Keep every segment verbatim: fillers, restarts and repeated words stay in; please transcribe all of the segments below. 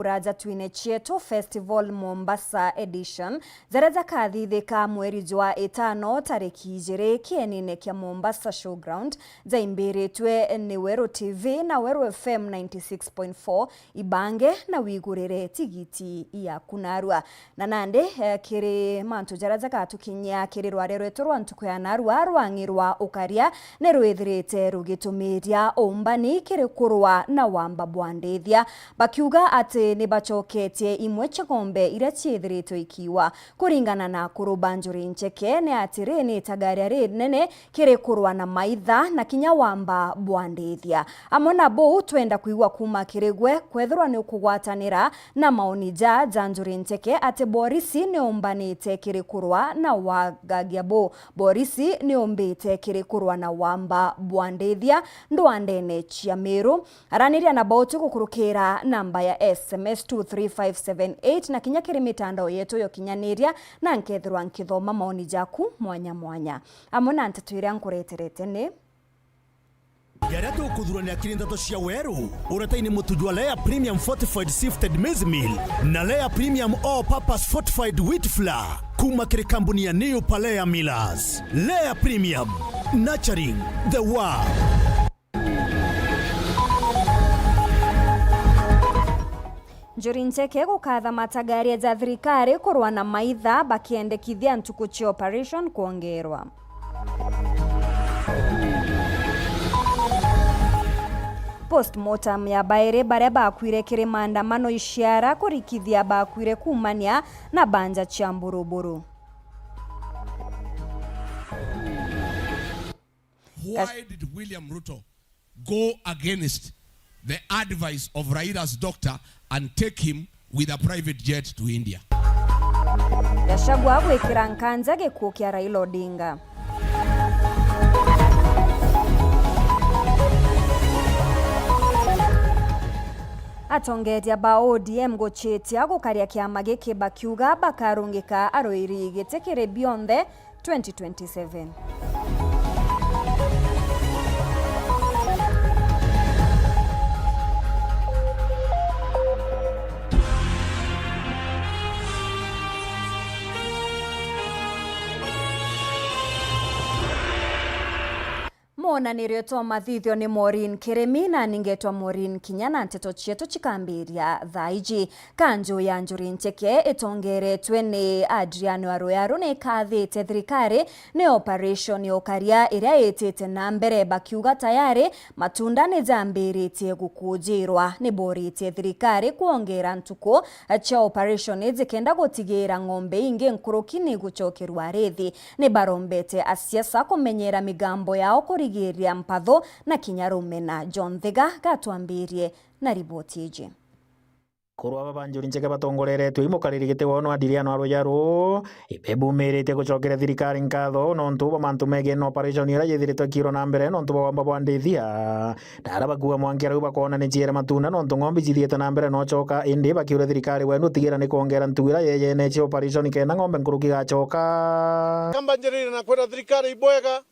Kuraja Twine Cietu Festival Mombasa Edition, jaria jakathithika mweri jwa itano tariki ijiri kienine kia Mombasa Showground, jaimbiritwe ni Weru T V na Weru F M ninety six point four. Ibange na wigurire tigiti yaku narua. Na nandi, eh, kiri mantu jaria jagatukinyia kiri rwaria rwetu rwa ntuku ya narua, rwang'i rwa ukaria ni rwithirite rugitumiria uumbani kiri kurwa na wamba bwa ndithia, bakiuga ati ni bacoketie imwe cia ng'ombe iria ciithiritwe ikiwa. Kuringana na akuru ba Njuri Ncheke, ni atiri ni itagaria rinene kiri kurwa na maitha na kinya wamba bwa ndithia. Amwe na buu, twenda kwigua kuuma kiri gwe kwethirwa ni ukugwatanira na maoni ja ja Njuri Ncheke ati borisi ni umbanite kiri kurwa na wagagia buu. Borisi ni umbite kiri kurwa na wamba bwa ndithia ndwandene cia Miru. Araniria na Bauti gukurukira namba ya S M S two three five seven eight na kinya kiri mitandao yetu ya ukinyaniria, na nkethirwa nkithoma maoni jaku mwanya mwanya. Amwe na nteto iria nkureterete ni: Jaria tukuthurania kiri nteto cia weru, uretaini mutu jwa Lea Premium Fortified Sifted Maize Meal na Lea Premium All Purpose Fortified Wheat Flour, kuma kiri kambuni ya New Palea Millers. Lea Premium, nurturing the world. Njuri Ncheke gukatha matagaria ja thirikari kurwa na maitha bakiendekithia ntuku cia operation kwongerwa. Postmortem ya bairi baria bakwire kiri maandamano Iciara kurikithia bakwire kuumania na banja cia mburuburu. Why did William Ruto go against the advice of Raila's doctor and take him with a private jet to India? Gachagua gwikira nkanja gikuu kia Raila Odinga. Atongeria ba O D M guchitia gukaria kiama giki bakiuga bakarungika aruiri giti kiri bionthe twenty twenty-seven. Mwonanirio twa mathithio ni Maureen Kirimi, na ningetwa Maureen Kinya, na nteto cietu cikambiria thaa iji. Kanju ya Njuri Ncheke itongeretwe ni Adriano Aruyaru ni ikathite thirikari ni operation ya ukaria iria itite na mbere, bakiuga tayari matunda ni jambiritie gukujirwa. Ni boritie thirikari kwongera ntuku cia operation jikenda gutigira ng'ombe ingi nkuruki ni gucokerwa arithi. Ni barombete asiasa kumenyera migambo yao kurigiria mpatho na kinya rumena. John Thiga gatwambirie na riboti iji. Akuru aba ba Njuri Ncheke batongoreretwe i mukariri giti wao no Adriano Aruyaru, ibebumiritie gucokeria thirikari nkatho nontu bwa mantu megene na operation iria yithiritwe ikiirwa na mbere nontu bwa wamba bwa ndithia. Na aria bakuuga mwanka riu bakoona ni ciere matunda nontu ng'ombe cithiite na mbere no coka, indi bakiuria thirikari wenu utigira ni kwongera ntugu iria yeyene cia operation kenda ng'ombe nkuruki igacoka. Kambanjirire na kwira thirikari ibwega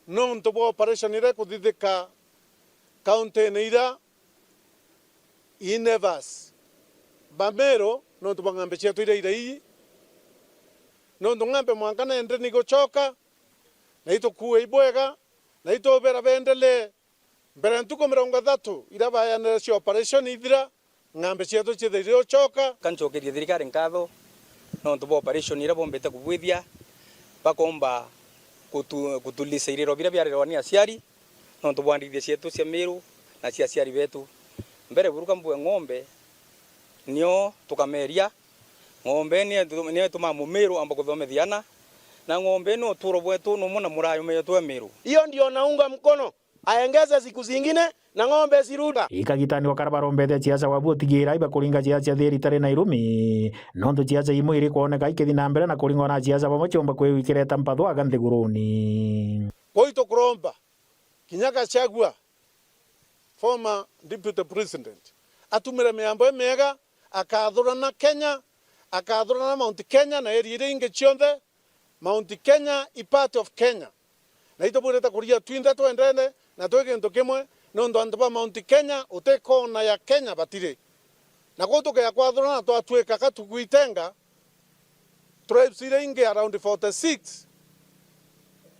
nontu bwa operation iria ikuthithika kaunti-ini iria i neighbours ba Meru nontu bwa ng'ombe cietu iria irai, nontu ng'ombe mwanka nende ni gucoka, na itukue ibwega, na itubera bendelee. Mbere ntuku mirongo ithatu iria bayanire cia operation ithira, ng'ombe cietu ciithirire ucoka. Ka ncokerie thirikari nkatho nontu bwa operation iria bombite kubwithia, bakomba kutu-, kutulica iriro biria biarirwa ni aciari, nontu bwa ndithia cietu cia Miru na cia aciari betu. Mbere buru ka mbue ng'ombe, nio tukameria, ng'ombe nio, nio itumaa Mumiru amba kuthomethia ana, na ng'ombe ni uturo bwetu numwe na murayo metu e Miru. Hiyo ndio naunga mkono. Aengeze siku zingine na ng'ombe zirudi. Ikagitani wakara barombete ciaca wabu utigira ibakuringa ciaca cia thiri itari na irumi, nontu ciaca imwe iri kwoneka ikithi na mbere na kuringwa na ciaca bamwe ciomba kwigwikireta mpatho aga nthiguruni. Kwou itukuromba kinya Gachagua, former deputy president, atumire miambo imiega, akathurana Kenya, akathurana Mount Kenya na area iria ingi cionthe. Mount Kenya i part of Kenya. Na itubwirite kuria twinthe twendene na twi gintu kimwe, nontu antu ba Mount Kenya uti kona ya Kenya batiri. Na kuu tukea kwathurana twatuika ka tukwitenga, tribes iria ingi around forty six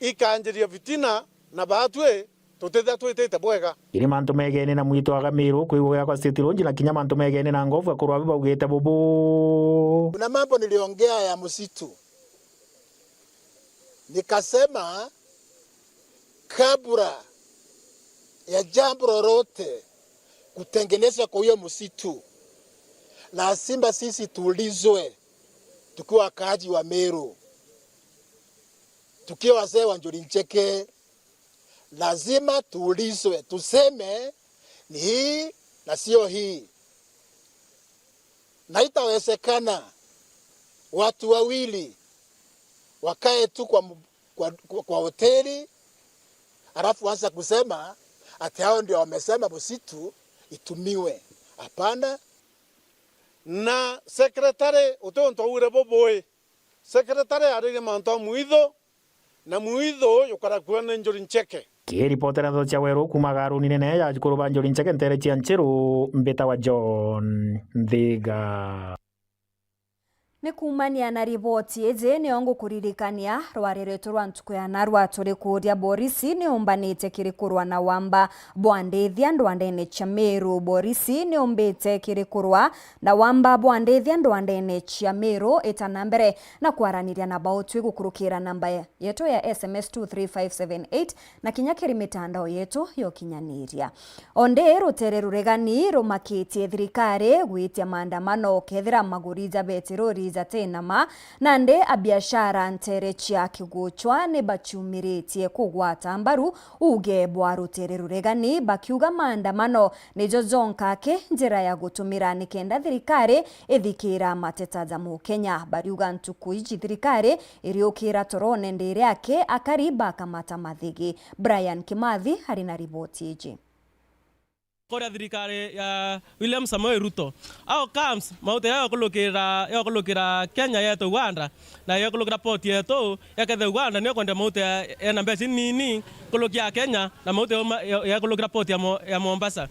ikanjiria fitina, na baatwi tutithia twitite bwega. Iri mantu megene na mwito aga Miru kwigua giakwa State Lodge na kinya mantu megene na Ngovu, akuru abu baugite bubu. Kuna mambo niliongea ya msitu. Nikasema, kabla ya jambo lolote kutengenezwa kwa hiyo msitu, lazima sisi tuulizwe tukiwa wakaaji wa Meru, tukiwa wazee wa Njuri Ncheke, lazima tuulizwe, tuseme ni hii na sio hii. Na itawezekana watu wawili wakae tu kwa, mu- kwa, kwa, kwa hoteli, alafu anza kusema ati hao ndio wamesema msitu itumiwe. Hapana. Na secretary uti untu augire bubui. Secretary aririe mantu a mwitho, na mwitho uyu ukarakua ni Njuri Ncheke. Kiripotera ndeto cia weru kuuma garuni nene ya akuru ba Njuri Ncheke ntere cia Nchiru, mbitawa John Nthiga. Ni kuumania na riboti iji, nio ngukuririkania rwari rwetu rwa ntuku ya narua turi kuuria borisi ni umbanite kiri kurwa na wamba bwa ndithia ndwandene cia Meru. Borisi ni umbite kiri kurwa na wamba bwa ndithia ndwandene cia Meru. Ita na mbere na kwaraniria na bautwi gukurukira namba yetu ya S M S two three five seven eight na kinya kiri mitandao yetu ya ukinyaniria. Ondi rutere ruregani rumakitie thirikari gwitia maandamano kethira maguri ja betirori jati na ma, nandi abiashara ntere cia Kiguchwa ni baciumiritie kugwata mbaru uuge bwa rutere ruregani, bakiuga maandamano nijo jonka aki njira ya gutumira nikenda thirikari ithikira mateta ja Mukenya. Bariuga ntuku iji thirikari iriukira torone ndiri aki akari bakamata mathigi. Brian Kimathi ari na riboti iji. Kuria thirikari ya William Samoei Ruto, how comes mauta yayo yakulukira, yakulukira Kenya yetu Uganda, na yakulukira port yetu yakethe Uganda niyo kwendia mauta ya, yena mbeca nini kulukia Kenya, na mauta yauma- ya- yakulukira port ya, Mo- ya Mombasa.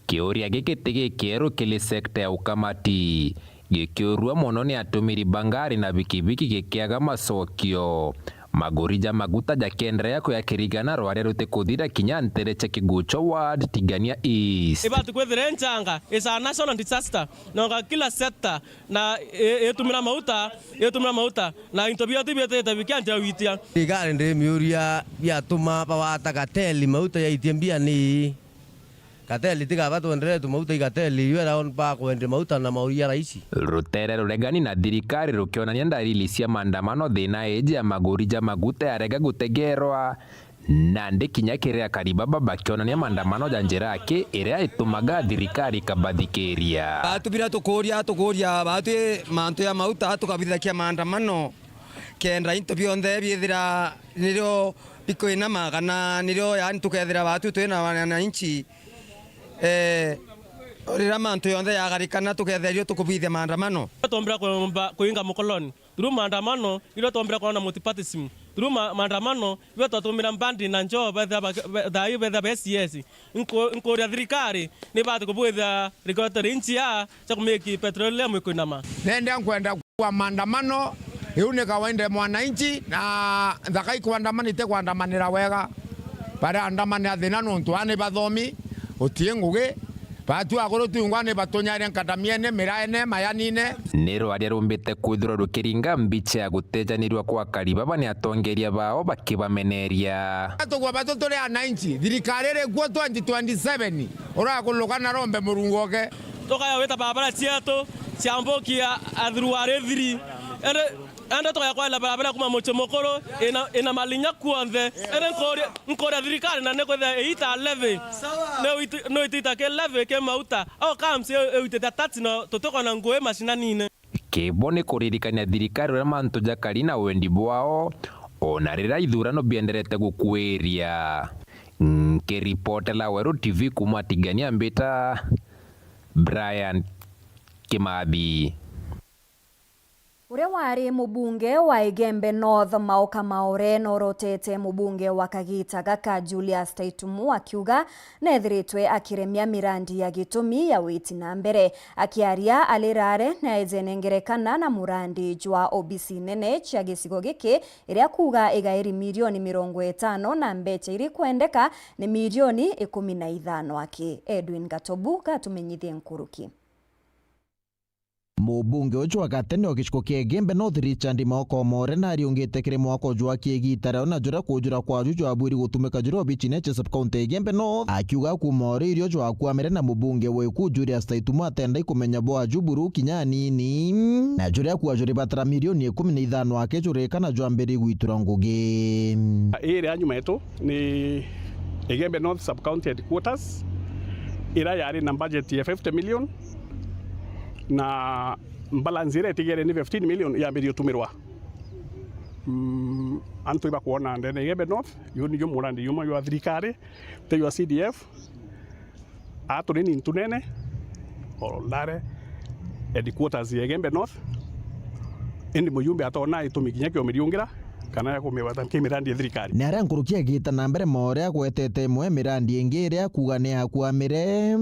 Kiuria giki ti gikieru kiri sekta ya ukamati, gikiurua mono ni atumiri ba ngari na bikibiki gikiaga macokio. Maguri ja maguta jakienderea kuyakirigana rwaria rutikuthira kinya ntere cia Kiguchwa Ward, Tigania East. Ibati kwithira i nchanga, is a national disaster. Nonga kila sector na i- itumira mauta, itumira mauta, na into bietu bietete bikianjia witia. Thirikari ndimiuria biatuma bawata kateli mauta yaitie mbia ni kateli tiga batwenderee tu mauta i kateli iwe round ba kwendia mauta na mauria raisi. Rutere ruregani na thirikari rukionania ndariri cia maandamano thina iji ya maguri ja maguta yarega gutegerwa. Nandi kinya kiri akari baba bakionania maandamano ja njira aki iria itumaga thirikari ikabathikiria. Batu bira tukuria, tukuria batu mantu ya mauta tukabithakia maandamano kenda into bionthe biithira nirio bikwinama kana nirio yani tukethira batu twina wananchi. Eh, riria mantu yonthe yagarikana tuketherio tukubithia maandamano. Twombira kuomba kuinga mukoloni. Through maandamano, irio twombire kwona multipartyism. Through ma- maandamano, irio twatumira mbandi na njoo betha ba- be- thayu betha ba S C S. Nku- nkuria thirikari ni bati kubwithia rigoti ri njia cia kumiki petroleum ikwinama. Nende nkwenda kwa maandamano, iu ni kawaida ya mwananchi, na nthaka ikwandamana ite kwandamanira wega. Baraandamania thina nontu aa ni bathomi, utii ngugi, batu akuru twingwa ni batunyaire nkatamiene, miraene, mayanine. Ni rwaria rumbite kwithirwa rukiringa mbicha ya gutejanirua kwa akari baba ni atongeria bao bakibameneria. Tugwa batu turi ananchi, thirikari iri kuo twenty twenty-seven, urakuluka na rombe Murungu oke. Tukaya wita barabara cietu ciambukia athuru wa rithiri. Ende Ende tugakwenda barabara kuma mucii mukuru ina, ina malinya kuonthe. Ende nkuria, nkuria thirikari na nikwithia iita levy. No iti- no itita ki levy ki mauta. Au comes iutite tax no tutikona ngui macinanine. Kibo ni kuririkania thirikari uria mantu jakari na wendi bwao, ona riria ithurano bienderete gukuiria. Nkiripotela Weru T V kuma Tigania mbita Brian Kimathi. Uria wari mubunge wa Igembe North, Maoka Maore, norotete mubunge wa kagita gaka Julius Taitumu akiuga nethiritwe akiremia mirandi ya gitumi ya witi na mbere. Akiaria ari Rare, naeje nengerekana na murandi jwa obisi nene cia gicigo giki, iria kuuga igairi milioni mirongo itano na mbecha iri kwendeka ni milioni ikumi na ithano aki. Edwin Gatobu gatumenyithie nkuruki. Mubunge uju wa gatene o gicigo kia Igembe North, Richard Maoka Omore, nariungite kiri mwako jwa kiigita riao na juria kujura kwaju jwabwiri gutumika juria obichine cha sub-county ya Igembe North, akiuga kuuma o riu irio jwakwamire na mubunge wa Ikuu Julius Taitumu atenda ikumenya bwaju buru kinya anini, na juria kwaju ribatara milioni ikumi na ithano aki jurikana jwambiri gwitura ngugi. Iri ya nyuma yetu ni Igembe North Sub-County Headquarters, ira yari na budget ya fifty million, na balance iria itigere ni fifteen million yambirie utumirwa. Mm, antu ibakwona ndene Igembe North, yu niyo murandi yuma jwa thirikari, ti jwa C D F. Aa turi ni ntunene, o Rare, headquarters ya Igembe North, indi mujumbe atona itumi kinya kio miriungira, kana ya kumibata ki mirandi ya thirikari. Ni aria nkuruki agita na mbere Maore agwetete imwe ya mirandi ingi iria akuuga ni yakwamire.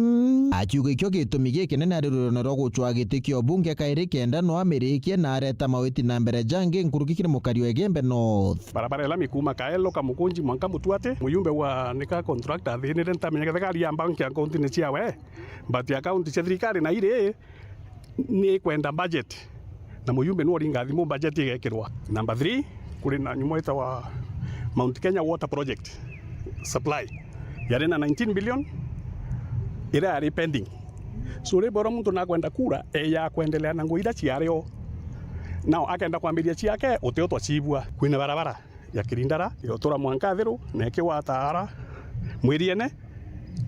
Akiuga ikio gitumi gikinene ari ruriono rwa gucwa giti kia ubunge kairi kenda no amirikie na areta mawiti na mbere jangi nkuruki kiri mukari wa Igembe North. Barabara ya lami kuuma Kaelo, Kamukunji mwanka Mutuati, mujumbe wa nika contractor athinire ntamenya kethekari ya bank account ni ciawe, but account cia thirikari na iri ni kwenda budget, na muyumbe ni uringa thimu budget igekirwa. Number three, kuri na nyumo itawa Mount Kenya Water Project Supply, yari na nineteen billion, ira yari pending. So, riu bora muntu nakwenda kura, eya kwendelea na ngugi ira ciari o. Nao akenda kwambiria ciake, utio twacibua. Kwina barabara ya Kirindara, yotura mwanka Athiru, na ikiwata ara Mwiriene,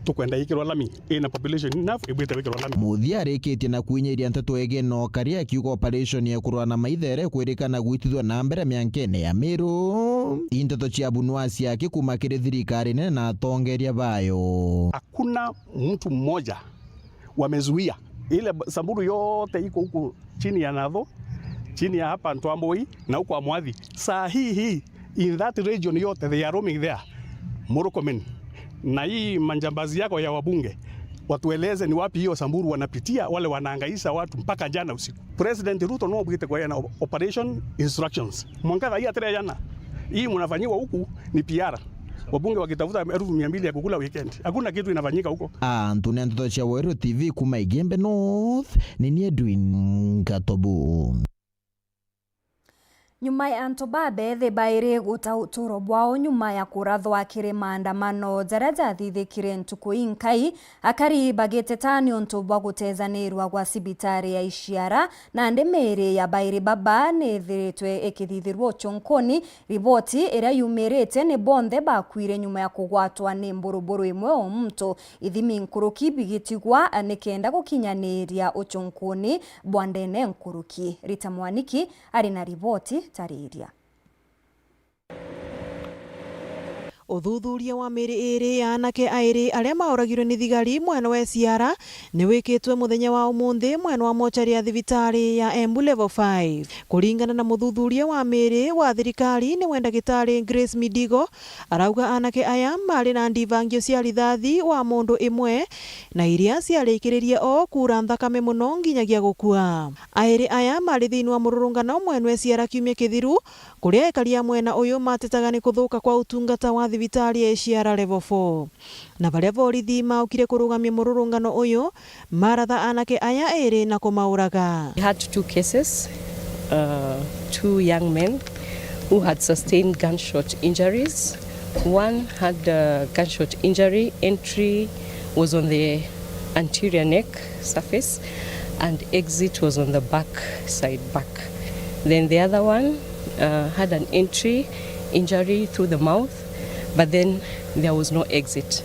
tukwenda ikirwa lami, ina population enough, ibwite gwikirwa lami. Muthia arikitie na kwinyiria nteto ege no kari akiuga operation ya kurwa na maithere kwirikana gwitithwa na mbere miankene ya Miru. Inteto cia Bunwasi aki kuma kiri thirikari nene na atongeria bayo. Hakuna mtu mmoja wamezuia ile b-, Samburu yote iko huku chini ya Natho, chini ya hapa Ntwamboi na huko Amwathi. Saa hii hii, in that region yote, they are roaming there. Murkomen, na hii manjambazi yako ya wabunge, watueleze ni wapi hiyo Samburu wanapitia, wale wanahangaisha watu mpaka jana usiku. President Ruto no bwite kwa na operation instructions. Mwanka thaa hii atirejana. Hii mnafanyiwa huku ni P R. Wabunge wakitafuta elfu mia mbili ya kukula weekend. Hakuna kitu inafanyika huko. Antu ni nteto cia Weru T V kuma Igembe North, ni ni Edwin Gatobu. Nyuma ya antu babethi bairi guta uturo bwao nyuma ya kurathwa kiri maandamano jaria jathithikire ntuku inkai, akari bagiteta niuntu bwa gutezanirwa gwa cibitari ya Iciara, nandi miiri ya bairi baba ni ithiritwe ikithithirwa uchunkuni. Riboti iria yumirite ni bonthe bakwire nyuma ya kugwatwa ni mburuburu imwe o muntu. Ithimi nkuruki bigitigwa nikenda gukinyaniria uchunkuni bwa ndene nkuruki. Rita Mwaniki ari na riboti tariria. Uthuthuria wa miiri iiri ya anake airi aria mauragirwe ni thigari mwena wa Iciara ni wikitwe muthenya wa umunthi mwena wa mochari ya thibitari ya Embu Level five. Kuringana na muthuthuria wa miiri wa thirikari, niwe ndagitari Grace Midigo, arauga anake aya mari na ndibangio cia rithathi wa mundu imwe na iria ciarikiririe o kuura nthakame muno nginyagia gukua. Airi aya mari thiini wa mururungano mwena wa Iciara kiumia kithiru, kuria ekari a mwena uyu matetaga ni kuthuka kwa utungata wa thibitari ya Iciara Level four. Na baria borithi maukire kurugamia mururungano uyu, maratha anake aya eri na kumauraga. We had two cases, uh, two young men who had sustained gunshot injuries. One had a gunshot injury, entry was on the anterior neck surface and exit was on the back side back. Then the other one, uh, had an entry injury through the mouth, but then there was no exit.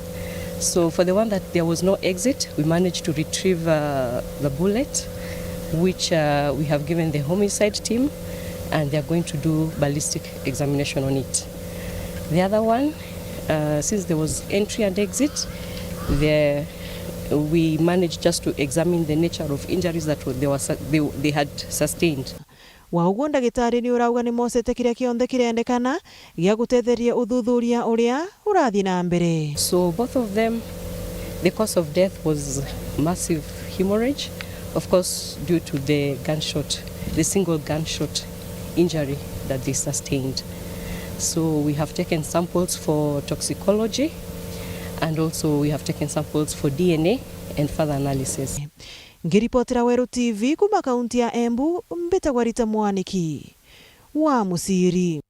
So for the one that there was no exit, we managed to retrieve, uh, the bullet, which, uh, we have given the homicide team, and they are going to do ballistic examination on it. The other one, uh, since there was entry and exit, the, we managed just to examine the nature of injuries that were, they were su-, they, they had sustained. Wa uguo, ndagitari ni urauga ni mocete kiria kionthe kirendekana gia gutetheria uthuthuria uria urathii na mbere. So both of them, the cause of death was massive hemorrhage, of course, due to the gunshot, the single gunshot injury that they sustained. So we have taken samples for toxicology, and also we have taken samples for D N A and further analysis. Ngiripotera Weru T V kuma kaunti ya Embu, mbitagwa Rita Mwaniki wa Musiri.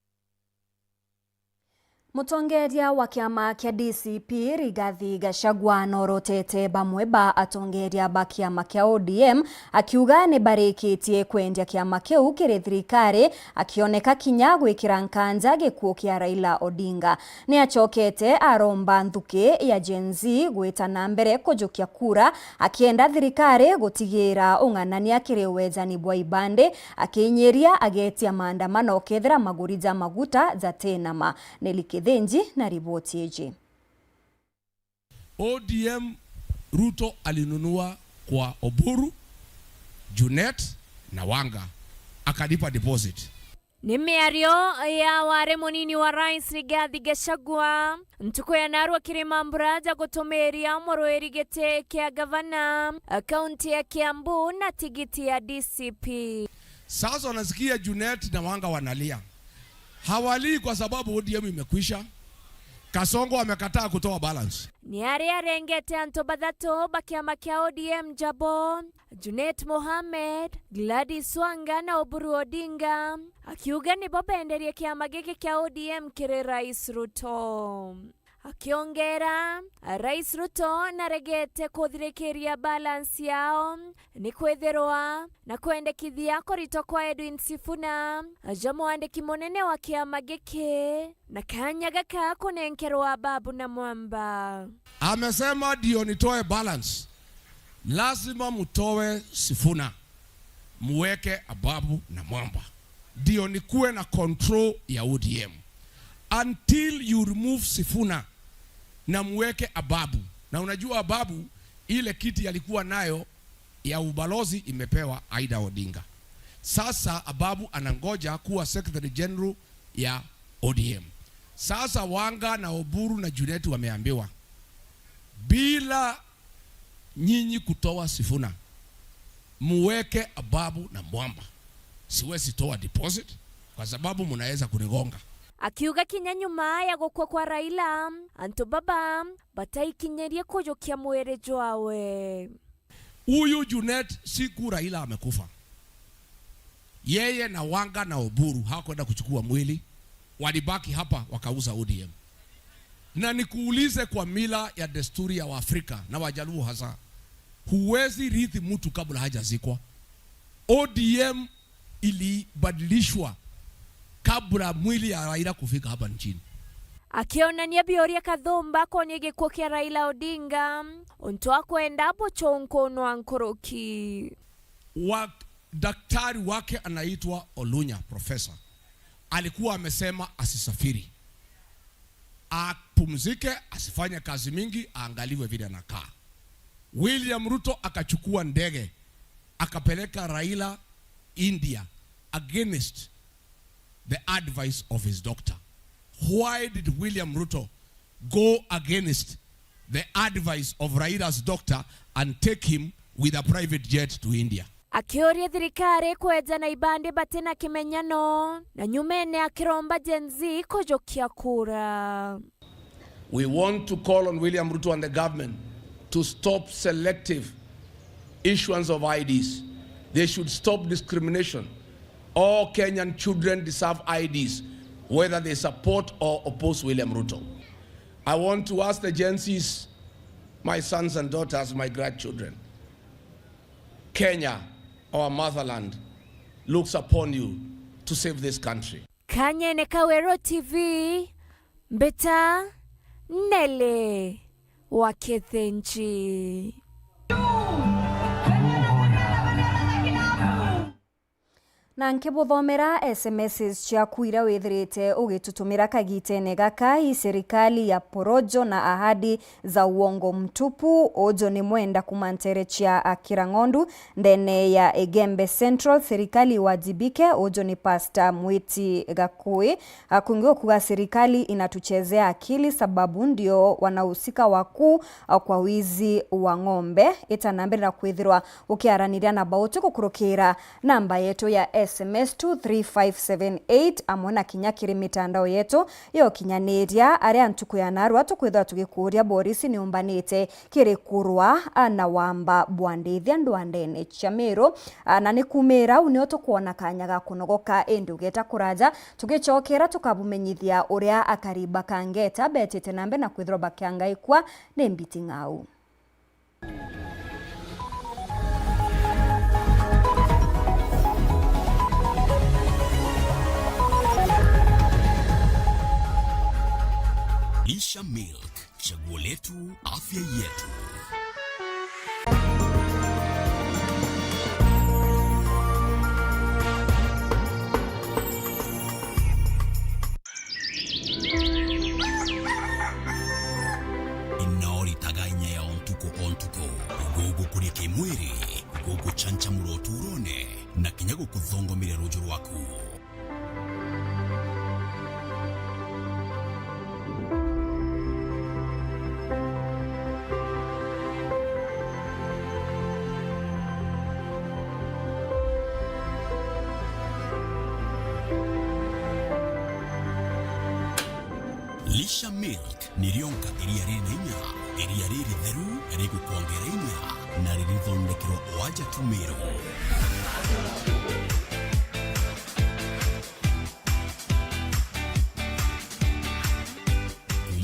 Mutongeria wa kiama kia D C P, Rigathi Gachagua, norotete bamwe ba atongeria ba kiama kia O D M, akiuga ni barikitie kwendia kiama kiu kiri thirikari, akioneka kinya gwikira nkanja gikuu kia Raila Odinga. Ni acokete aromba nthuki ya Gen Z gwita na mbere kujukia kura, akienda thirikari gutigira ung'anania kiri wejani bwa ibandi, akinyiria agetia maandamano kethira maguri ja maguta jati na ma. Nelly Kithinji na riboti iji. O D M, Ruto alinunua kwa Oburu, Junet na Wanga, akalipa deposit. Ni miario ya wari munini wa rais Rigathi Gachagua ntuku ya narua kiri mambura ja gutumiria muruiri giti kia gavana, kaunti ya Kiambu na tigiti ya D C P. Sasa unasikia Junet na Wanga wanalia. Hawalii kwa sababu O D M imekwisha. Kasongo amekataa kutoa balance. Ni aria arengete antu bathatu ba kiama kia O D M jabo, Junet Mohamed, Gladys Wanga na Oburu Odinga, akiuga nibo benderie kiama giki kia O D M kiri Rais Ruto. Akiongera, Rais Ruto naregete kuthirikiria balance yao, ni kwithirwa na kwendekithia kuritwa kwa Edwin Sifuna ja mwandiki munene wa kiama giki, na kanya gaka kunenkerwa Ababu na Mwamba. Amesema ndio nitoe balance, lazima mtoe Sifuna, muweke Ababu na Mwamba, ndio nikuwe na control ya O D M. Until you remove Sifuna na muweke Ababu. Na unajua Ababu, ile kiti alikuwa nayo ya ubalozi imepewa Aida Odinga. Sasa Ababu anangoja kuwa Secretary General ya O D M. Sasa Wanga na Oburu na Junet wameambiwa, bila nyinyi kutoa Sifuna, muweke Ababu na Mwamba. Siwezi toa deposit kwa sababu mnaweza kunigonga. Akiuga kinya nyuma ya gukua kwa Raila, antu baba bataikinyirie kujukia mwiri jwawe. Huyu Junet, siku Raila amekufa, yeye na Wanga na Oburu hawakwenda kuchukua mwili, walibaki hapa wakauza O D M. Na nikuulize, kwa mila ya desturi ya Waafrika na Wajaluo hasa, huwezi rithi mtu kabla hajazikwa. O D M ilibadilishwa kabla mwili ya Raila kufika hapa nchini. Akionania biuria kathumba konie gikuo kia Raila Odinga, untu akwenda bucunkunwa nkuruki. Wa daktari wake anaitwa Olunya, professor, alikuwa amesema asisafiri, apumzike, asifanye kazi mingi, aangaliwe vile anakaa. William Ruto akachukua ndege, akapeleka Raila India against the advice of his doctor. Why did William Ruto go against the advice of Raila's doctor and take him with a private jet to India? Akiuria thirikari kweja na ibandi bati na kimenyano, na nyumene akiromba Gen Z kujukia kura. We want to call on William Ruto and the government to stop selective issuance of I Ds. They should stop discrimination. All Kenyan children deserve I Ds, whether they support or oppose William Ruto. I want to ask the Gen Zs, my sons and daughters, my grandchildren, Kenya, our motherland, looks upon you to save this country. Kanyene ka Weru T V, mbita Nelly wa Kithinji. Na nkibuthomera S M Ss ciaku iria withirite ugitutumira kagitene gaka, i serikali ya porojo na ahadi za uongo mtupu. Uju ni Mwenda kuma ntere cia Akira Ng'ondu, ndene ya Igembe Central. Serikali iwajibike. Uju ni Pastor Mwiti Gakui. Akungi ukuga serikali inatuchezea akili sababu ndio wanahusika wakuu kwa wizi wa ng'ombe. Ita na mbere na kwithirwa ukiaraniria na Bauti gukurukira namba yetu ya S M S two three five seven eight, amwe na kinya kiri mitandao yetu ya ukinyaniria, aria ntuku ya narua tukwithirwa tugikuuria borisi niumbanite kiri kurwa na wamba bwa ndithia ndwandene cia Miru. Na ni kumira au nio tukwona kanya ga kunogoka, indi ugeta kuraja, tugicokera tukabumenyithia uria akari ba Kangeta betite na mbere na kwithirwa bakiangaikua ni mbiti ng'au. Lisha Milk, chaguo letu, afya yetu. Ino ritaga inya ya o ntuku o ntuku, gugukuria kimwiri, guguchanchamura uturone, na kinya gukuthongomire ruju rwaku. Lisha Milk ni rionka iria riri na inya, iria riritheru, rigukwongera inya, na ririthondekerwa o aja tu Miru.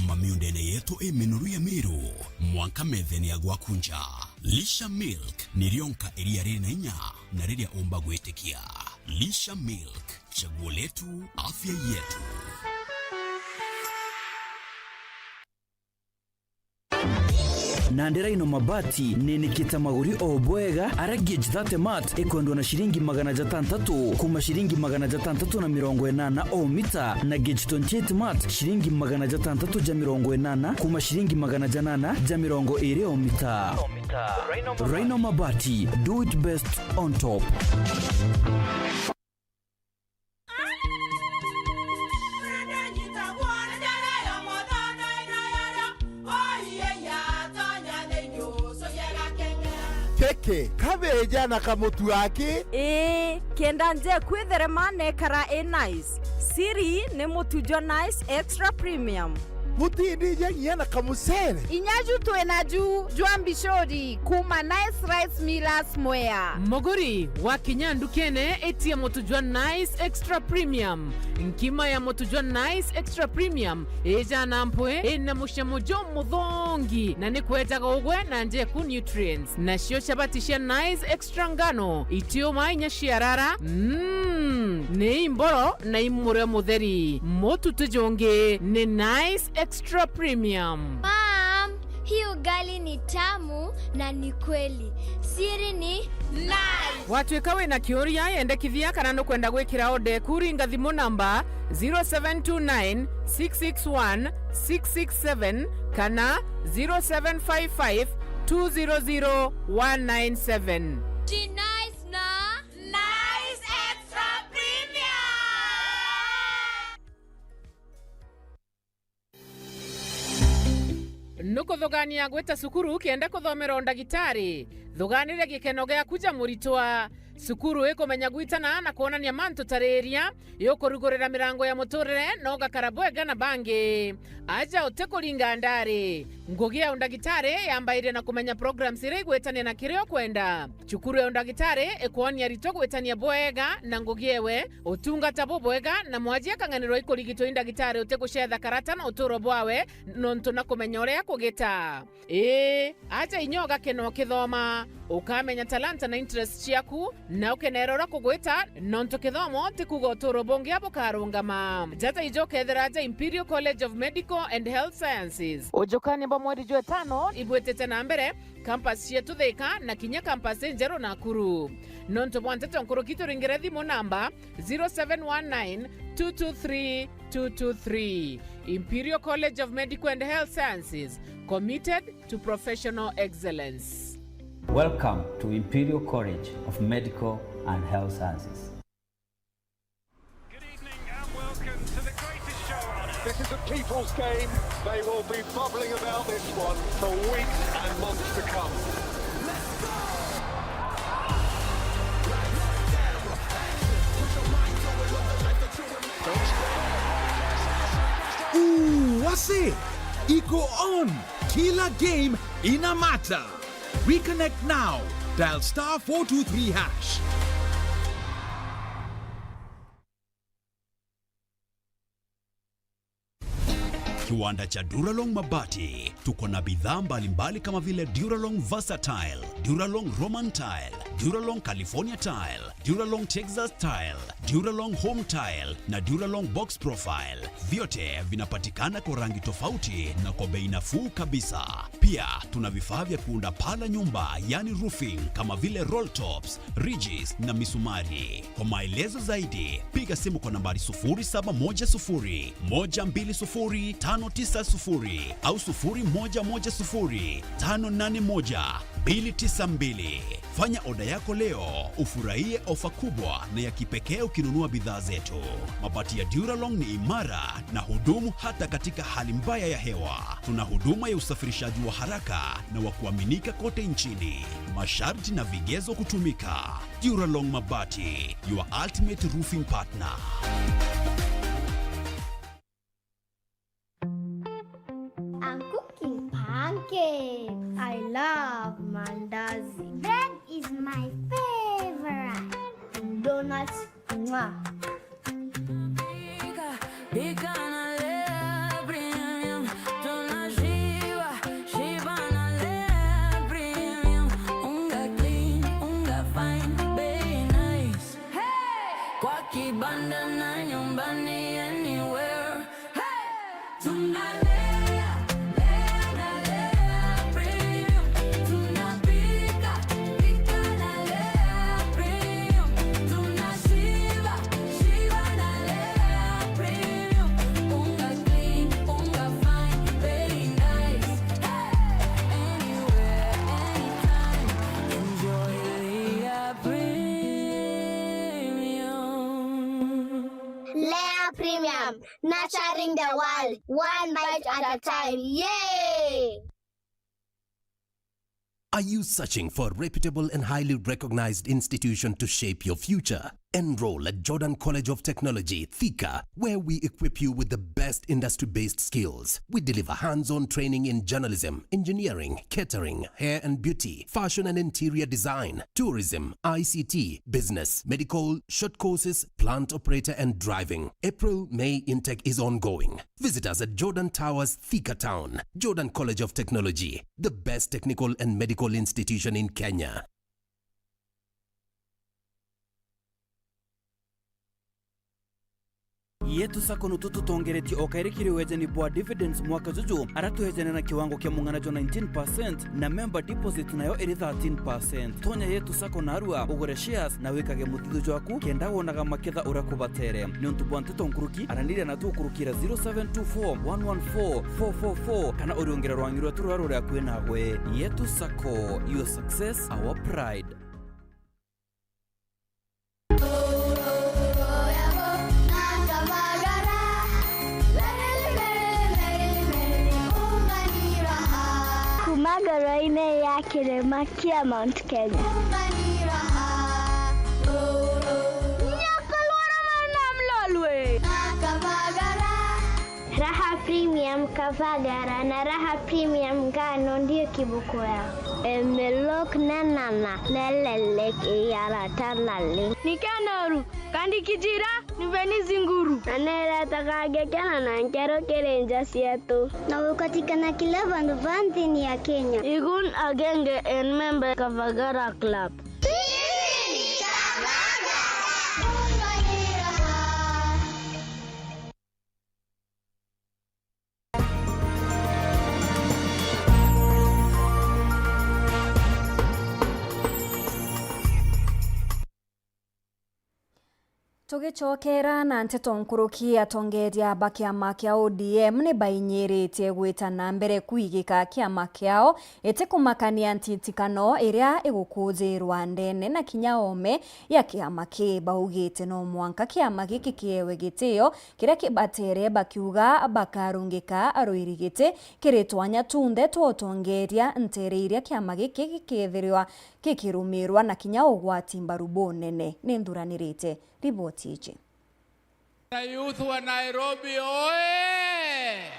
Kuma miundene yetu i minoru ya Miru, mwanka methene ya gwaku nja. Lisha Milk ni rionka iria riri na inya na riria umba gwitikia. Lisha Milk, chaguo letu, afya yetu. Nandi Rhino Mabati ninikite maguri o bwega, aria gauge thirty mat ikwendwa na ciringi magana jatantatu kuma ciringi magana jatantatu na mirongo inana o mita, na gauge twenty-eight mat ciringi magana jatantatu ja mirongo inana kuma ciringi magana janana ja mirongo iri o mita. Rhino Mabati, do it best on top. Keke, kabeja na kamutu aki? Ii, kenda nje kwitherema nekara i nice. Siri ni mutu jwa Nice Extra Premium. Butindija nginya na kamucere? Inya ju twina ju jwa mbicuri kuma Nice Rice Millers Mwea. Muguri, wakinya ndukene, itia mutu jwa Nice Extra Premium. Nkima ya mutu jwa Nice Extra Premium ijana mpwi, ina mucamo jumuthongi, na ni kwejaga ugwe na njeku nutrients. Nacio chabati cia Nice Extra ngano, itiuma inya ciarara, mm, ni imboro na imurio mutheri. Mutu ti jungi, ni Nice Extra Premium. Mom, hii ugali ni tamu na ni kweli. Siri ni Nice. Watuika wina kiuria, yendekithia kana nukwenda gwikira order eku, ringa thimu namba zero seven two nine, six six one, six six seven kana zero seven five five, two zero zero, one nine seven. Ji Nice na Nice Extra Premium. Nukuthugania gwita cukuru kenda kuthomera undagitari? Thuganire gikeno giaku ja muritwa. Cukuru ikumenya gwitana na kwonania mantu ta riria, yukurugurira mirango ya muturire na ugakara bwega na bangi. Aja utikuringa ndari. Ngugi ya undagitari yambairia na kumenya programs iria igwitania na kiria ukwenda. Cukuru ya undagitari ikwonia aritwa gwitania bwega na ngugi ewe, utungata bubwega, na mwaji akang'anirwa ikurigitwa i ndagitari utigucetha karata na uturo bwawe, nontu na kumenya uria akugita. Ii, aja inya ugakena ukithoma, ukamenya talanta na interest ciaku, na ukenera uria kugwita, nontu kithomo ti kuuga uturo bungi bukarungama. Jata ijo ukethira aja Imperial College of Medical and Health Sciences. Ujukania bwa mweri jwa itano. Ibwitite na mbere campus cietu Thika na kinya campus injeru Nakuru. Nontu bwa nteto nkuruki, turingire thimu namba zero seven one nine two two three two two three. Imperial College of Medical and Health Sciences, committed to professional excellence. Welcome to Imperial College of Medical and Health Sciences. Good evening and welcome to the greatest show on earth. This is a people's game. They will be bubbling about this one for weeks and months to come. Ooh, wase! Iko on! Kila game ina matter! Reconnect now. Dial star four two three hash. Kiwanda cha Duralong Mabati. Tuko na bidhaa mbalimbali kama vile Duralong Versatile, Duralong Roman Tile, Duralong California Tile, Duralong Texas Tile, Duralong Home Tile na Duralong Box Profile. Vyote vinapatikana kwa rangi tofauti na kwa bei nafuu kabisa. Pia tuna vifaa vya kuunda paa la nyumba, yani roofing, kama vile roll tops, ridges na misumari. Kwa maelezo zaidi, piga simu kwa nambari sufuri saba moja sufuri, moja mbili sufuri, tano tisa sufuri au sufuri moja moja sufuri, tano nane moja, mbili tisa mbili. Fanya oda yako leo, ufurahie ofa kubwa na ya kipekee ukinunua bidhaa zetu. Mabati ya Duralong ni imara na hudumu hata katika hali mbaya ya hewa. Tuna huduma ya usafirishaji wa haraka na wa kuaminika kote nchini. Masharti na vigezo kutumika. Duralong Mabati, your ultimate roofing partner. I'm cooking pancakes. I love mandazi. Bread is my favorite. Donuts, mwah. Pika, pika na Lea Premium. Tunashiba, shiba na Lea Premium. Unga clean, unga fine, bei nice. Hey! Kwa kibanda na nyumbani, anywhere. Hey! Tunalea, lea na Lea Premium. Tunapika, pika na Lea Premium. Tunashiba, shiba na Lea Premium. Unga clean, unga fine, very nice. Hey! Anywhere, anytime. Enjoy Lea Premium. Lea Premium, nurturing the world, one bite at a time. Yay! Are you searching for a reputable and highly recognized institution to shape your future? Enroll at Jordan College of Technology, Thika, where we equip you with the best industry-based skills. We deliver hands-on training in journalism, engineering, catering, hair and beauty, fashion and interior design, tourism, I C T, business, medical, short courses, plant operator and driving. April, May intake is ongoing. Visit us at Jordan Towers, Thika Town. Jordan College of Technology, the best technical and medical institution in Kenya. Yetu Sacco nutu tutongeretie o kairi kiri wejani bwa dividends mwaka juju, ara twejane na kiwango kia mung'ana jwa nineteen percent na member deposit nayo iri thirteen percent. Tonya Yetu Sacco narua, ugure shares na wikage muthithu jwaku kenda wonaga maketha uria kubatere. Niuntu bwa nteto nkuruki, araniria na tukurukira zero seven two four one one four four four four kana uriungire rwangi rwetu ruria ruri akui nawe. Yetu Sacco, your success, our pride. Kuma ngoro-inĩ ya kĩrĩma kĩa Mount Kenya. Nyakorwo na mwana mlolwe. Raha Premium Kavagara na Raha Premium Ngano ndio kiboko yao. Emelok na nana, nelelek iyara tanale. Nikanoru, kandi kijira, niveni zinguru. Na neretaga ngekena na nkero kiri nja cietu. Na gukatikana kila vandu va nthini ya Kenya. Igun agenge en member Kavagara Club. Tugicokera na nteto nkuruki, atongeria ba kiama kia O D M ni bainyiritie gwita na mbere kuigika kiama kiao, iti kumakania ntitikano iria igukujirwa ndene na kinya oome ya kiama ki. Baugite no mwanka kiama giki kiewe gitio kiria kibatere, bakiuga bakarungika arwiri giti kiri twanya tunthe twa utongeria ntere iria kiama giki gikethirwa gikirumirwa na kinya ugwati mbaru bunene. Ni nthuranirite riboti iji. Na youth wa Nairobi oye!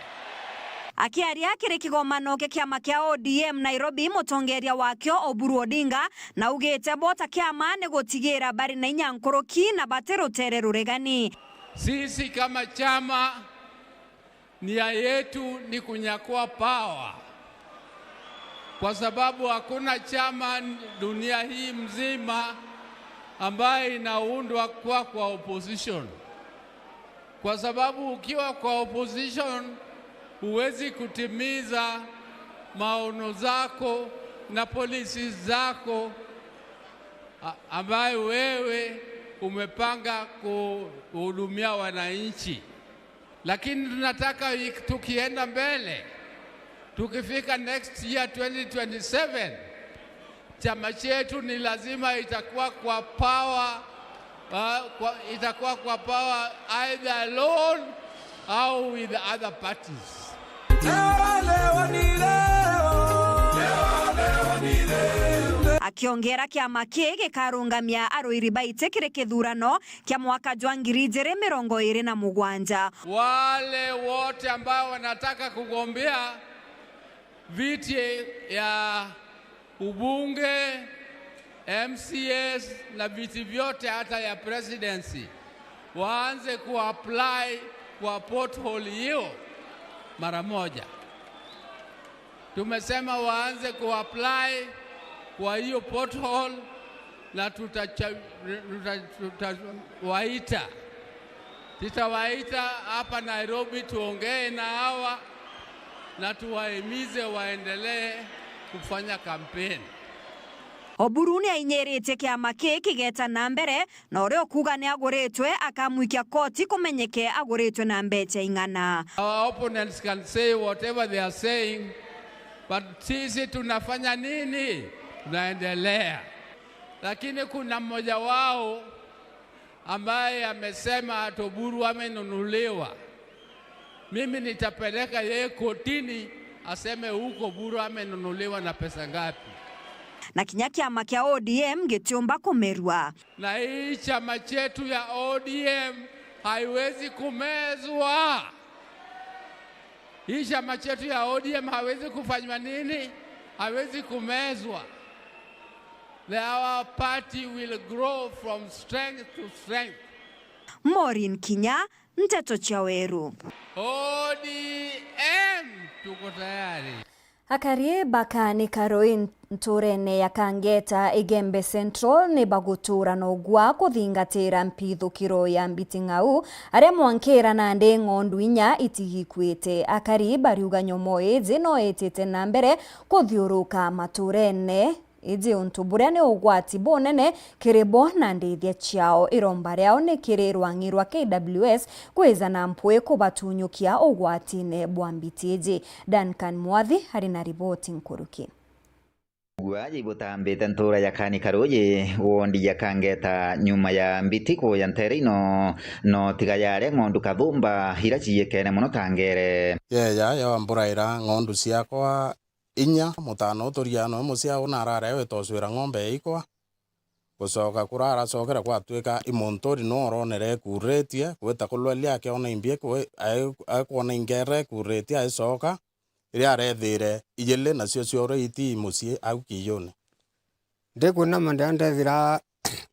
Akiaria kiri kigomano kia kiama kia O D M Nairobi, mutongeria wakio Oburu Odinga naugite bo ta kiama ni gutigira bari na inya nkuruki na bati rutere ruregani. Sisi kama chama, nia yetu ni kunyakua power, kwa sababu hakuna chama dunia hii mzima ambaye inaundwa kwa, kwa opposition, kwa sababu ukiwa kwa opposition huwezi kutimiza maono zako na policies zako a-, ambayo wewe umepanga kuhudumia wananchi. Lakini tunataka ik-, tukienda mbele, tukifika next year twenty twenty-seven, chama chetu ni lazima itakuwa kwa power, uh, kwa, itakuwa kwa power either alone au with other parties. Akiongera kiama kii gikarungamia arwiri baiti kiri kithurano kia mwaka jwa ngiri ijiri mirongo iri na mugwanja. Wale wote ambao wanataka kugombea viti ya ubunge, M C As na viti vyote hata ya presidency, waanze kuapply kwa portal hiyo mara moja. Tumesema waanze kuapply kwa hiyo portal na tutacha-, tuta-, tutawaita. Tutawaita hapa Nairobi tuongee na hawa na tuwahimize waendelee kufanya kampeni. Oburu ni ainyiritie kiama kii kigeta na mbere, na uria ukuuga ni aguritwe akamwikia koti kumenyeke aguritwe na mbecha ing'ana. Our opponents can say whatever they are saying, but sisi tunafanya nini? Tunaendelea. Lakini kuna mmoja wao ambaye amesema ati Oburu amenunuliwa. Mimi nitapeleka yeye kotini aseme huko Oburu amenunuliwa na pesa ngapi. Na kinya kiama kia O D M gitiumba kumerua. Na hii chama chetu ya O D M haiwezi kumezwa. Hii chama chetu ya O D M hawezi kufanywa nini? Hawezi kumezwa. The, our party will grow from strength to strength. Maureen Kinya, Nteto cia Weru. O D M, tuko tayari. Akari ba Kani Karui nturene ya Kangeta, Igembe Central, ni bagutura na ugwa kuthingatira mpithukiro ya Mbiti Ng'au, aria mwankira nandi ng'ondu inya itigikwite. Akari bariuga nyomo iji no itite na mbere kuthiuruka maturene iji, untu buria ni ugwati bunene kiri bo na ndithia ciao. Iromba riao ni kiri rwang'i rwa K W S kwija na mpwi kubatunyukia ugwatine bwa mbiti iji. Duncan Mwathi ari na riboti nkuruki. Gua jibutambite ntura ya Kani Karuji, wondi ya Kangeta, nyuma ya mbiti kuja ntere ino, no tiga yaria ng'ondu kathumba iria ciikene mono ta ngere. Yeya yawamburaira ng'ondu ciakwa inya, mutano uturia noe muciao na arara ewe toswira ng'ombe ya ikwa. Gucoka kuria aracokera gwatwika i muntu uri no oronere ekuritie, gwita kulwaria akiona imbi ekwe-, ai-, akwona ingera ekuritie aicoka, iria arethire ijili nacio ciore iti mucii au kiiyuni. Ndikwinama ndia ndethira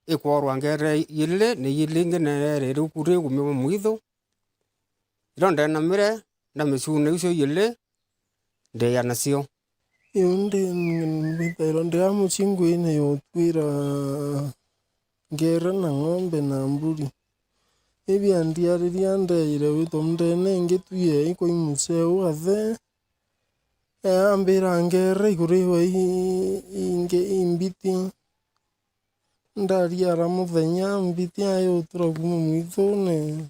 ikworwa ngera ijili, ni ijili ingi nerere rukuri igumi bwa mwithu. Irio ndenamire, ndamicuna icio ijili, ndeya nacio. Iu ndi, mbithairwa ndi a mucii nguine yotwira ngera na ng'ombe na mburi. Ibia ndiariria ndeire witwa mndene ngitwia ikwa i muceu athe, eambira ngera ikuriwa i, ingi imbiti. Ndariara muthenya, mbiti ayo utura kuuma mwithune,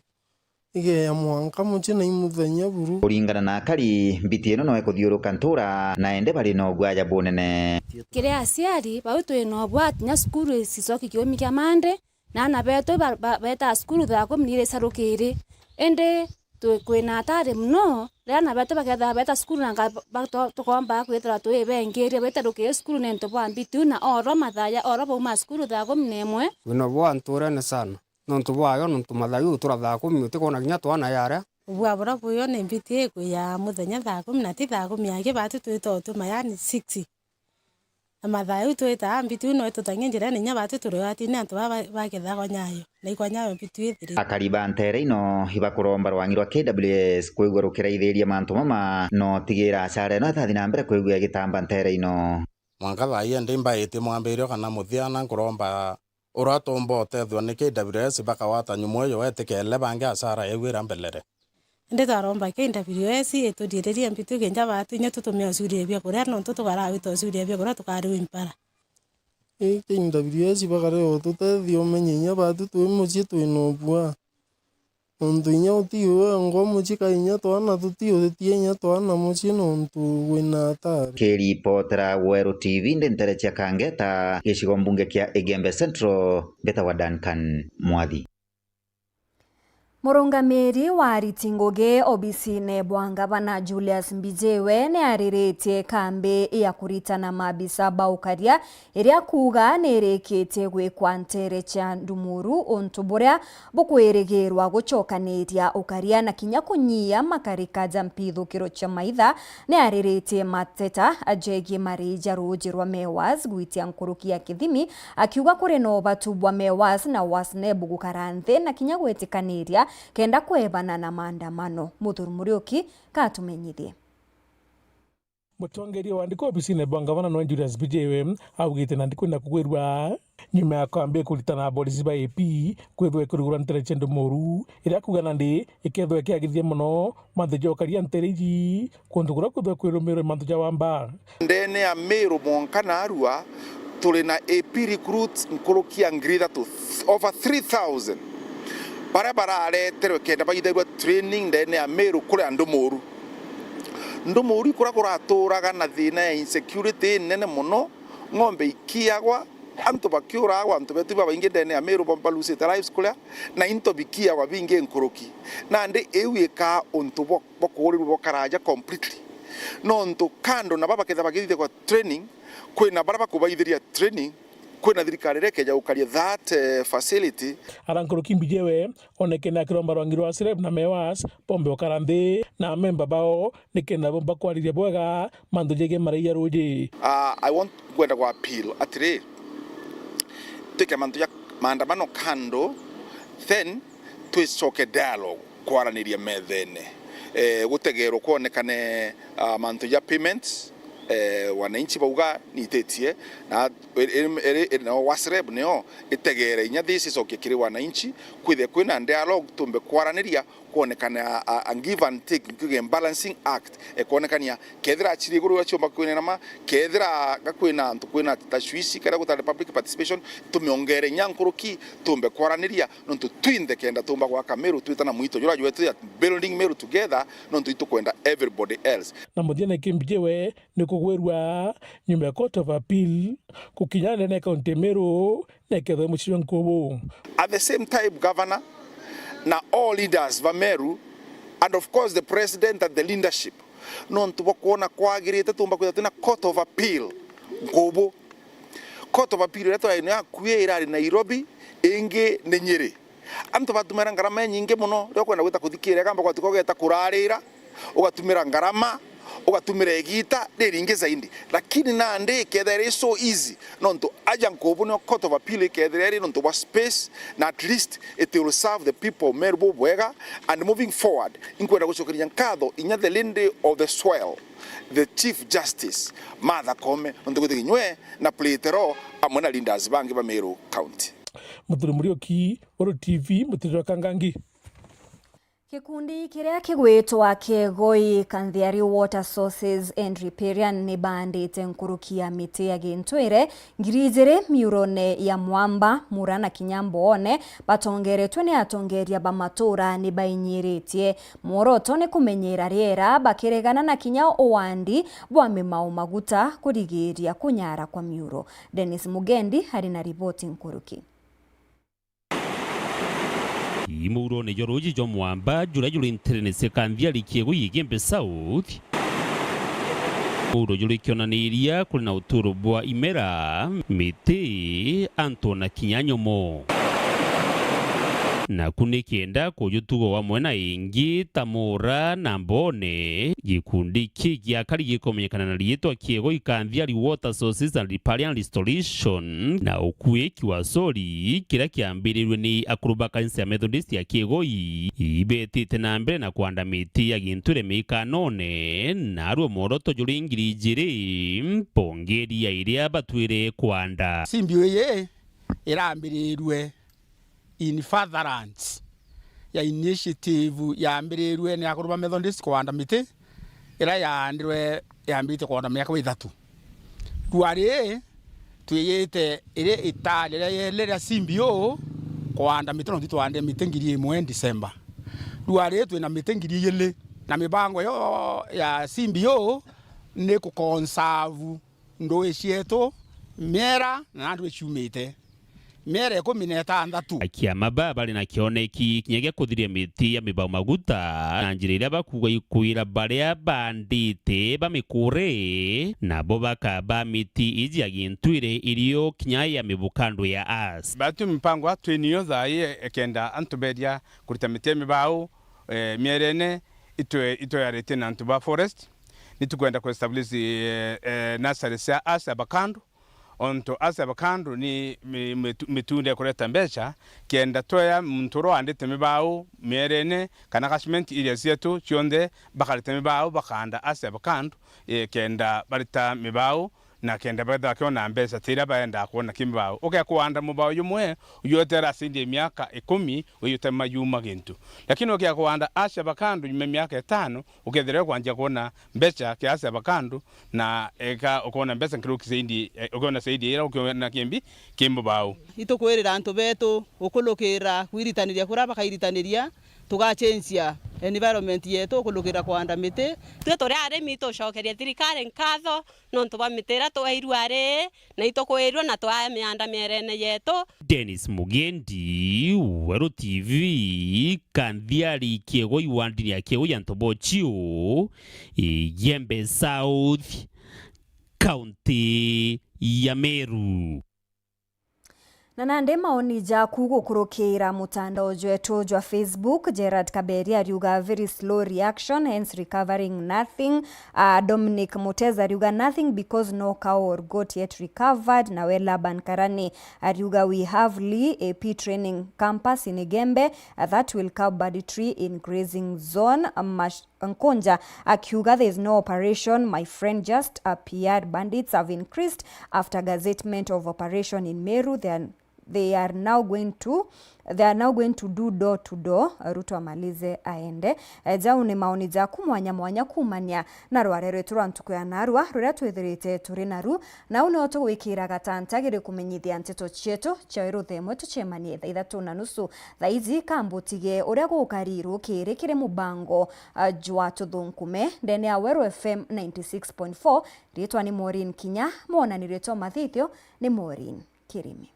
igeya mwanka mucii na i muthenya buru. Kuringana na akari, mbiti ino no ikuthiuruka ntura, na ende bari na ugwaya bunene. Kiri aciari, bau twi na ubwati, kinya cukuru icicoki kiumi kia Monday, na aana betu ba-, ba-, betaa cukuru thaa kumi na iri cia rukiri. Indi twi-, kwina atari mono, riria aana betu bakethira beta cukuru na nga-, ba-, to-, tukomba kwithirwa twibengiria bete rukiri cukuru niuntu bwa mbiti iu, na oro mathaa ja oro bauma cukuru thaa kumi na imwe. Kwina ubwati nturene sana, niuntu bwayo, niuntu mathaa jau utura thaa kumi utikwona kinya twana yaria. Ubwati buria bwio ni mbiti ikwiya muthenya thaa kumi na ti thaa kumi aki, batu twita utuma, yani six. Na mathaa jau twitaa, mbiti iu no itutangie njirene, inya batu turi watine antu baa ba-, bakethagwa nyayo, na ikwa nyayo mbiti iu ithirite. Akari ba nteere ino ibakuromba rwangi rwa K W S kwigua rukiraithiria mantu mama, no tigira acara ino itathi na mbere kwigua igitamba nteere ino. Mwanka thaa ii ndi mbaiti mwambirio kana muthia, na nkuromba uria tumba utethua ni K W S bakawata nyumo iyo, etikele bangi acara yeu ira mbelere. Indi twaromba K W S ituriiririe mbitu kinja batu inya tutume ucuria biakuria, nontu tukarawita ucuria biakuria tukariwa impara. Ii K W S bakare ututethia umenye inya batu twi mucii twina ubua. Nontu inya uti wengwa mucii, ka inya twana tuti, uti inya twana mucii nontu wina atari. Kiripotera Weru T V ndi ntere cia Kangeta, gicigo mbunge kia Igembe Central, mbetagwa Duncan Mwathi. Murungamiri wa ariti ngugi obisine bwa ngavana Julius Mbijiwe niariritie kambi ya kuritana maabisa ba ukaria, iria kuuga ni irikitie gwikwa ntere cia Ndumuru, untu buria bukwirigirwa gucokaniria ukaria na kinya kunyia makarika ja mpithukiro cia maitha. Niariritie mateta jegie marii ja ruuji rwa Mewas gwitia nkuruki ya kithimi, akiuga kuri na ubatu bwa Mewas na Wasneb gukara nthi na kinya gwitikaniria kenda kwebana na maandamano. Muthuri Muriuki katumenyithie. Mutongeria wa ndiko obisine bwa ngavana nwe Julius Mbijiwe augite nandi kwina kugwirua nyuma ya kwambia kuritana na borisi ba A P kwithwa ikurugura ntere cia Ndumuru, iria kuuga nandi ikethwa ikiagithia mono mantu ja ukaria ntere iji, kuntu kuria kwithwa kwirumirwe mantu ja wamba. Ndene ya Meru mwanka na Arua, turi na A P recruits nkuruki ya ngiri ithatu, over three thousand, baria barareterwe kenda baithairwa training ndene ya Meru kuria Ndumuru. Ndumuru ikuria kuraturaga na thina ya insecurity inene mono, ng'ombe ikiagwa, antu bakiuragwa, antu betu babaingi ndene ya Meru ba-, balusite lives kuria, na into bikiagwa bingi nkuruki. Nandi iu ikaa untu bwa, bwa kuurirua bwa karaja completely. Nontu kando na baba bakethira bagithithia kwa training, kwina baria bakubaithiria training, kwina thirikari iria ikeja gukaria that, eh, facility. Ara nkuruki Mbijiwe onekene akiromba rwangi rwa Wasneb na Mewas bombe ukara nthi na amemba bao, nikenda bomba kwariria bwega mantu jegie marai ja ruuji. Ah, I want, nkwenda ku appeal atiri, twike mantu ja maandamano kando, then twicoke dialogue kwaraniria methene. Eh, gutegerwe kwonekane, ah, mantu ja payments, eh, wananchi bauga niititie, na iri, iri, iri, no Wasneb nio itegere inya this icokie kiri wananchi, kwithie kwina dialogue, tumbe kwaraniria, kwonekana a, a, a give and take, nkuge balancing act, e, kwonekania kethira aciri iguru aciomba kwinenama, kethira ga kwina antu kwina tashwishi, kethira gutari public participation, tumiongere inya nkuruki, tumbe kwaraniria, nontu twinthe kenda tumba gwaka Meru twita na mwito jura jwetu ya building Meru together, nontu itukwenda everybody else. Na muthia niki Mbijiwe ni kugwirua nyuma ya Court of Appeal gukinya ndene ya kaunti ya Meru, nekethwe mucii jwa nkubu. At the same time, Governor na all leaders ba Meru, and of course the President and the leadership, nontu bwa kwona kwagirite tumba kwithirwa twina Court of Appeal nkubu. Court of Appeal iria twari nayo akui irari Nairobi, ingi ni Nyeri. Antu batumira ngarama inyingi mono, riria ukwenda gwita kuthikiria, kamba gwatuka ugeta kurarira, ugatumira ngarama, ugatumira igita riringi zaidi. Lakini nandi ikethira iri so easy, nontu aja nkubu nio Court of Appeal ikethira iri nontu bwa space, na at least it will serve the people of Meru bubwega. And moving forward, inkwenda gucokeria nkatho inya the Lady of the Soil, the Chief Justice Martha Koome, nontu gwitikinywe na Plitero amwe na leaders bangi ba Meru County. Muthuri Muriuki, Weru T V, Mutiriro wa Kangangi. Gikundi kiria kigwitwa Kiegoi Kanthiari Water Sources and Riparian ni baandite nkuruki ya miti ya gintwire ngiri ijiri miurone ya Mwamba, Mura na kinya Mboone. Batongeretwe ni atongeria ba matura ni bainyiritie. Mworoto ni kumenyera riera bakiregana na kinya uwandi bwa mimau maguta kurigiria kunyara kwa miuro. Dennis Mugendi ari na riboti nkuruki. Ii muurone jwa ruuji jwa Mwamba, juria juri nterene cia Kanthiari, Kiegoi, Igembe South. Muuro juri kionaniria kuri na uturo bwa imera, miti, antu na kinya nyomo. Naku ni kenda kujutuga wamwe na ingi ta Mura na Mboone, gikundi ki giakari gikumenyekana na riitwa Kiegoi Kanthiari Water Sources and Riparian Restoration, na ukuiki wa sori, kiria kiambirirwe ni akuru ba kanisa ya Methodist ya Kiegoi, ibetite na mbere na kwanda miti ya gintwire miikanone, narua mworoto juri ngiri ijiri, mbongeri ya iria batwire kwanda. Simbi uyu irambirirwe in furtherance ya initiative yambirirwe ni akuru ba Methodist kwanda miti, iria yaandirwe yambirite kwanda miaka ithatu. Rua riri twiyite iri itaari riria yele ria C B O kwanda miti, nontu twandire miti ngiri imwe December. Rua riri twina miti ngiri ijiri, na mibango yo ya C B O ni kuconserve ndui cietu, miera na ndui ciumite. Miera ikumi na itantatu. Akiama baa bari na kioneki kinya gia kuthiria miti ya mibau maguta, na njira iria bakuuga ikwira baria baandite bamikure, nabo bakaba miti iji ya gintwire irio kinya ya mibukando ya as. Batu mipango ya twinio thaa ii ekenda antu beria kurita miti ya mibau, eh, mierene itwe, itwe yaritie na antu ba forest. Ni tukwenda ku establish, eh, eh, nursery cia as avocado. Ontu as avocado ni mi-, mitu-, mitunda ikureta mbeca, kenda twea muntu uria waandite mibau mierene kana catchment area cietu cionthe bakarita mibau, bakaanda as avocado, eh, kenda barita mibau, na kenda bakeethira bakiona mbeca ta iria baendaa kwona ki mibau. Ukea kwanda mubau jumwe, ujwetera asindi miaka ikumi, wijutema yuma gintu. Lakini ukea kwanda as avocado nyuma ya miaka itano, ukethira ukwanjia kwona mbeca kiasi avocado, na eka ukona mbeca nkiruki zaidi, eh, ukona zaidi ira ukona kimbi ki mubau. Itukwirira antu betu ukulukira kwiritaniria kuria bakairitaniria, tugacenjia environment yetu ukulukira kwanda miti. Twi turi arimi, tucokerie thirikari nkatho nontu bwa miti iria tweirue ari, na itukwirua na twaa mianda mierene yetu. Dennis Mugendi, Weru T V, Kanthiari, Kiegoi wandini ya Kiegoi ya Ntobochio, Igembe South, County ya Meru. Na nandi maoni jaku gukurukira mutandao jwetu jwa Facebook, Gerard Kaberi ariuga, "Very slow reaction, hence recovering nothing." Ah, Dominic Muteza ariuga, "Nothing because no cow or goat yet recovered." Nawe Laban Karani ariuga, "We have Lee A P training campus in Igembe, ah, that will curb banditry in grazing zone." Mash-, Nkunja akiuga, "There is no operation, my friend, just appeared. Bandits have increased after gazettement of operation in Meru. They are, they are now going to, they are now going to do door to door. Ruto amalize aende." Eh, jau ni maoni jaku mwanya mwanya kumania na rware rwetu rwa ntuku ya narua ruria twithirite turi naru. Nau nio tugwikira gatanta giri kumenyithia nteto cietu cia wiruthe imwe tucemanie thaa ithatu na nusu. Thaa iji kambutige uria gukari rukiri kiri mubango, ah, jwa Tuthunkume ndene ya Weru F M ninety six point four. Ritwa ni Maureen Kinya, mwonani ritwa mathithio ni Maureen Kirimi.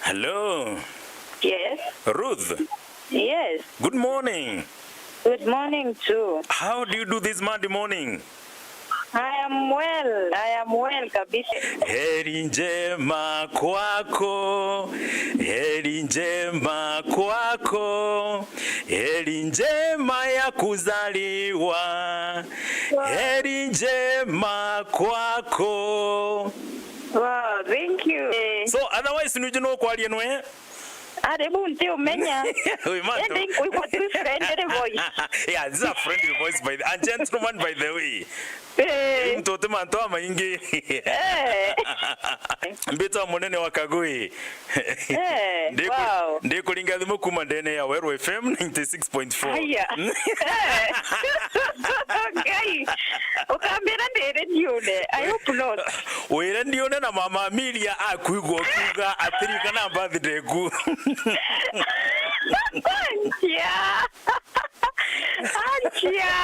Hello. Yes. Ruth. Yes. Good morning. Good morning too. How do you do this Monday morning? I am well. I am well kabisa. Heri njema kwako, heri njema kwako, heri njema ya kuzaliwa, heri njema kwako. Wow, thank you. So, otherwise, nuju no kwaria nwe? Ari bu ntiumenya. Wi mantu. Indi nkuigua tu friendly voice. Yeah, this is a friendly voice by the, a gentleman by the way. Eh. Muntu uti mantu amaingi. Eh. Mbitwa munene wa Kagui. Eh, Ndiku-, wow. Ndikuringa thimu kuma ndene ya Weru F M ninety six point four. Haya. Eh. Ngai. Ukambira ndiri ndiune. I hope not. Wire ndiune na mama Amelia akuigua ukiuga atirikana birthday ku. Yeah. Anchia.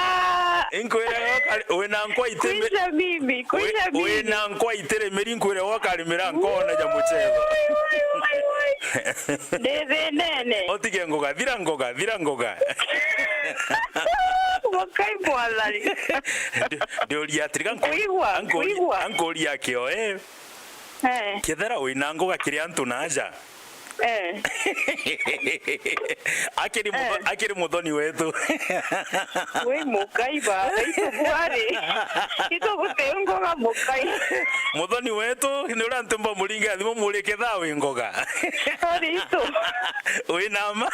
Inkwire wina nkwa itiri. Kuisha mimi, kuisha mimi. Wina nkwa itiri miri nkwire wokarimira nkona ja muchetho. Wai, wai, wai, wai. Ndithinene. Utige ngoga, thira ngoga, thira ngoga. Mukai mwathani. Ndi-, ndiuria atiri, anko-, Nkuigua, anko-, nkuigua. Ankoria kio, eh. Eh. Kethera wina ngoga kiri antu na aja. Eh. Akiri mutho-, Eh. Akiri muthoni wetu. Wi mukai ba, itu bwari. Itu guti ngoga mukai. Muthoni wetu, ni uria antu mbamuringa thimu muri ketha wi ngoga. Ari itu. Wi nama.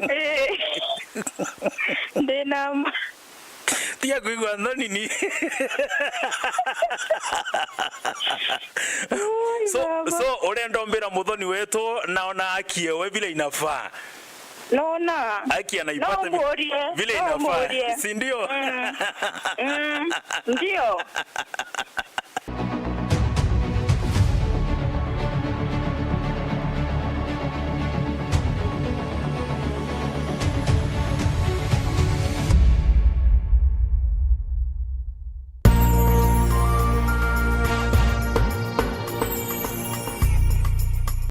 Eh. Ndi nama. Tiga kuigua nthoni ni. Ui, so, baba. So, urenda umbira muthoni wetu, naona akie we vile inafaa. Naona. Akia na ipate vi-, vile inafaa. Si ndio? Mm. Mm. Ndio.